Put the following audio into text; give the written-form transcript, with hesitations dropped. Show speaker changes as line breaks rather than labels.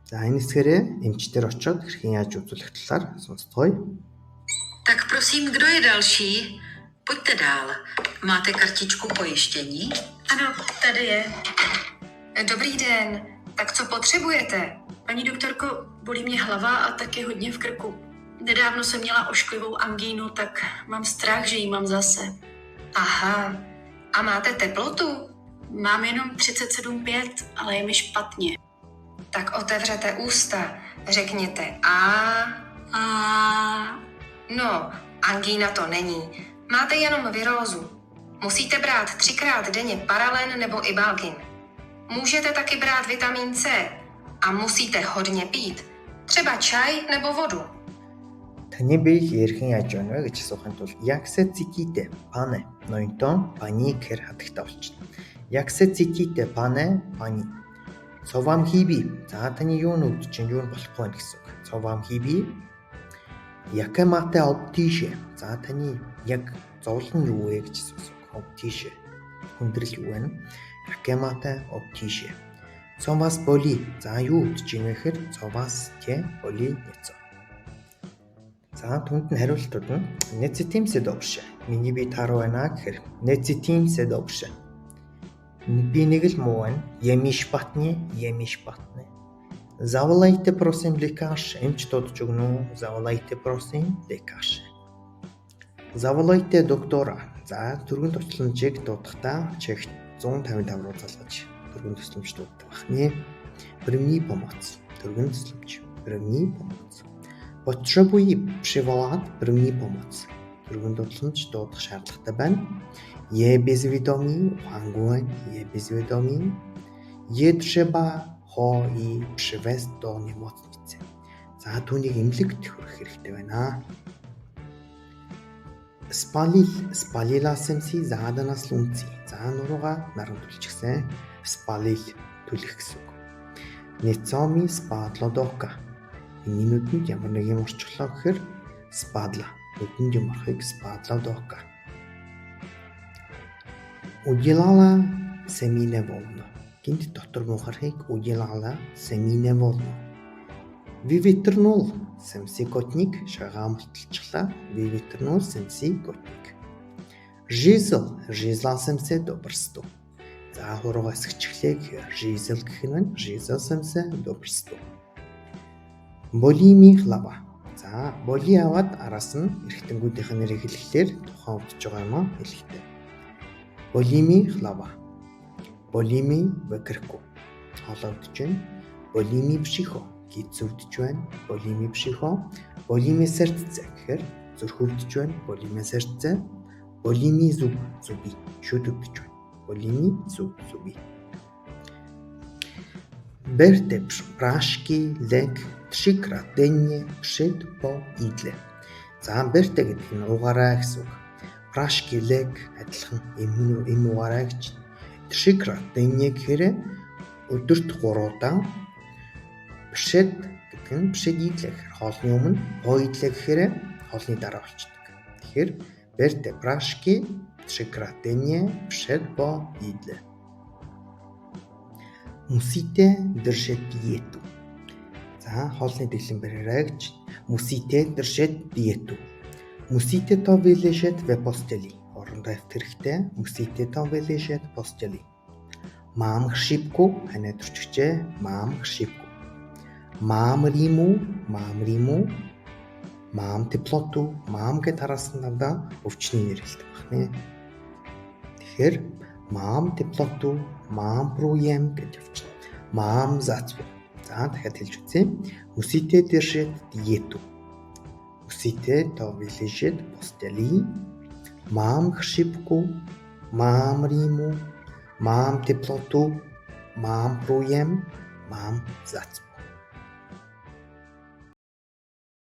За энэ хэсгээрээ эмчтэр очиод хэрхэн яаж үзүүлэх талаар сонсдгоё.
Tak prosím, kdo je další? Pojďte dál. Máte kartičku pojištění?
Ano, tady je.
Dobrý den, tak co potřebujete?
Paní doktorko, bolí mě hlava a taky hodně v krku. Nedávno jsem měla ošklivou angínu, tak mám strach, že ji mám zase.
Aha, a máte teplotu?
Mám jenom 37,5, ale je mi špatně.
Tak otevřete ústa, řekněte a.
A
No, angína to není. Máte jenom virózu. Musíte brát třikrát denně paralen nebo ibalgin. Můžete taky brát vitamin C a musíte hodně pít. Třeba čaj nebo vodu.
Таны бие хэрхэн яаж байна вэ гэж асуухын тулд "Jak se cítíte, pane?" Ноёнтон пани гэхээр хадагтай болчихно. "Jak se cítíte, pane, paní?" Co vám chybí? За таны юу нүгдэж чинь юу нь болохгүй байна гэсэн үг. Co vám chybí? Jaké máte obtíže? За таны яг зовлон нь юу вэ гэж асуусан үг. Obtíže. Хүндрэл юу вэ? Jaké máte obtíže? Co vás bolí? За юу өвдөж байна вэ гэхээр co vás те bolí něco. За түнд нь хариултууд нь Necítím se dobře. Миний бие тааруу байна гэхээр Necítím se dobře. Би нэг л муу байна. Je mi špatně, je mi špatně. Zavolejte prosím lékaře. Эмч дуудаж өгнө үү? Zavolejte prosím lékaře. Zavolejte doktora. За түргэн тусламжийг дуудахдаа чехт 155 руу залгаж түргэн тусламж дууддаг бахны. První pomoc. Түргэн тусламж. První pomoc. Potrzebuji přivolat první pomoc. Түргэн тусламж дуудах шаардлагатай байна. Je bez vědomí, ухаангүй байна. Je bez vědomí. Je třeba ho i přivést do nemocnice. За түүнийг эмнэлэгт хүргэх хэрэгтэй байна. Spalil, spalila jsem si záda na slunci. За нуруугаа наран түлчихсэн. Spalil түлэх гэсэн үг. Něco mi spadlo do oka. Миний нүдэнд ямар нэг юм орчихлоо гэхээр spadla. Нүдэнд юм орохыг spadla do oka. Udělala se mi nevolno. Гинт дотор муухархыг udělala se mi nevolno. Vyvětrnul jsem si kotník, шагаа мулталчихлаа. Vyvětrnul jsem si kotník. Řízl, řízla jsem se do prstu. За хуруугаа эсгчихлээ гэхээр řízl гэх нь байна. Řízl jsem se do prstu. Bolí mi hlava. За bolí аваад араас нь эргэтэнгүүдийнх нь нэрийг хэлэхлээр тухайн өвдөж байгаа юм аа хэлэхтэй. Bolí mi hlava. Bolí mi v krku. Хоолой өвдөж байна. Bolí mi břicho. Гидс өвдөж байна. Bolí mi břicho. Bolí mi srdce гэхээр зүрх өвдөж байна. Bolí mi srdce. Bolí mi zub, zuby. Шүд өвдөж байна. Bolí mi zub, zuby. Berte prášky, lék třikrát denně před po jídle. За berte гэдэг нь уугаарай гэсэн үг. Prášky, lék адилхан эм эм уугаарай гэж. Třikrát denně гэхээр өдөрт 3 удаа. Před гэдэг нь před jídle гэхээр хоолны өмнө, по jídle гэхээр хоолны дараа болчдөг. Тэгэхээр berte prášky třikrát denně před po jídle. Musíte držet dietu. За хоолны дэглэм бариарай гэж. Musíte držet dietu. Musíte to vyležet ve posteli. Орондоо явах хэрэгтэй. Musíte to vyležet v posteli. Mám chřipku, ханиа төрчихжээ. Mám chřipku. Mám rýmu, mám rýmu. Mám teplotu, mám гэд хараасан дандаа өвчний нэр хэлдэг байна. Тэгэхээр mám teplotu, mám průjem гэж явчихна. Mám zácpu. За дахиад хэлж үзье. Musíte držet dietu. Musíte to vyležet v posteli. Mám chřipku, mám rýmu, mám teplotu, mám průjem, mám zácpu.